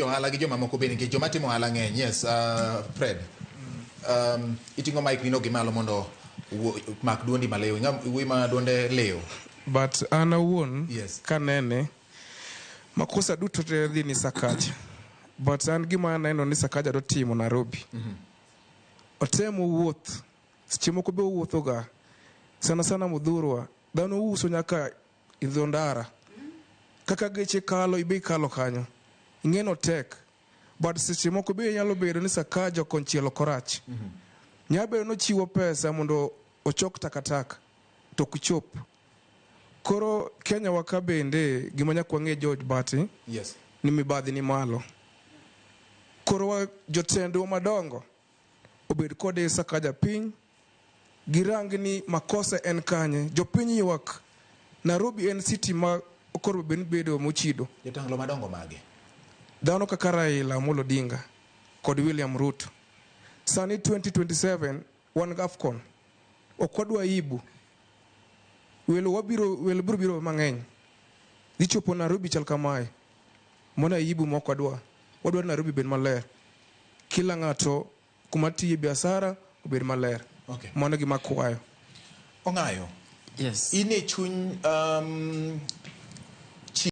johala gi joma moko bende nikech joma timo ohala ng'eny. Yes, Fred. Iting'o mic ni no gi malo mondo mak duondi maliw. Ing'a wuoyi ma duonde liw. But an awuon Yes. kanene makosa duto te dhi ni Sakaja. But an gima aneno ni Sakaja dotimo Nairobi. Otemo wuoth. Seche moko be owuotho ga. Sana sana Muthurwa. Dhano uso nyaka e dho ndara. Kaka geche kalo ibe ikalo kanyo. Ing'e no tek. But seche moko be nyalo bedo ni Sakaja konchiel ok orach. Nyalo bedo ni ochiwo pesa mondo ochok takataka to ok chop. Koro Kenya wa ka bende gima nyaka wang'e George Bati ni mibadhi ni malo. Koro wa jotendwa madongo obed kode Sakaja piny girang ni makosa en kanye. Jopiny ywak. Nairobi en city ma koro bed ni bedo mochido. Jotanglo madongo mage? Dhano kaka Raila Amolo Odinga kod William Ruto. Sani 2027 wan gi AFCON. Ok wadwa aibu. Welo wabiro welo biro biro mang'eny. Dhi chopo Nairobi chal kamae. Mano aibu ma ok wadwa. Wadwa ni Nairobi bed maler. Kila ng'ato kuma tiye biashara obed maler. Mano gima akwayo. Ong'ayo. Yes. In e chuny